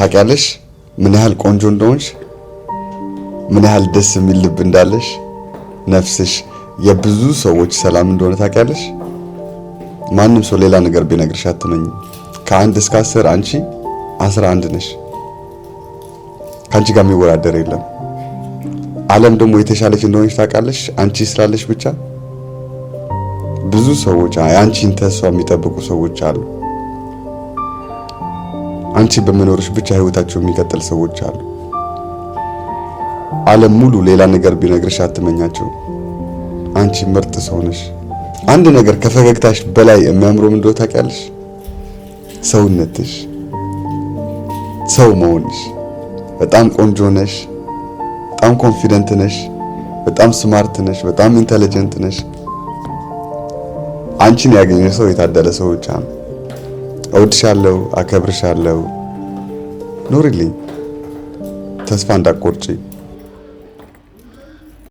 ታውቂያለሽ ምን ያህል ቆንጆ እንደሆንሽ፣ ምን ያህል ደስ የሚል ልብ እንዳለሽ፣ ነፍስሽ የብዙ ሰዎች ሰላም እንደሆነ ታውቂያለሽ። ማንም ሰው ሌላ ነገር ቢነግርሽ አትመኝም። ከ1 እስከ 10 አንቺ 11 ነሽ። ከአንቺ ጋር የሚወዳደር የለም። ዓለም ደግሞ የተሻለች እንደሆነች ታውቃለሽ፣ አንቺ ስላለሽ ብቻ። ብዙ ሰዎች የአንቺን ተስፋ የሚጠብቁ ሰዎች አሉ። አንቺ በመኖርሽ ብቻ ህይወታቸው የሚቀጥል ሰዎች አሉ። ዓለም ሙሉ ሌላ ነገር ቢነግርሽ አትመኛቸው። አንቺ ምርጥ ሰው ነሽ። አንድ ነገር ከፈገግታሽ በላይ የሚያምረው ምን እንደሆነ ታውቂያለሽ? ሰውነትሽ፣ ሰው መሆንሽ። በጣም ቆንጆ ነሽ። በጣም confident ነሽ። በጣም smart ነሽ። በጣም intelligent ነሽ። አንቺን ያገኘ ሰው የታደለ ሰው ብቻ ነው። እወድሻለሁ፣ አከብርሻለሁ። ኑሪልኝ። ተስፋ እንዳትቆርጪ።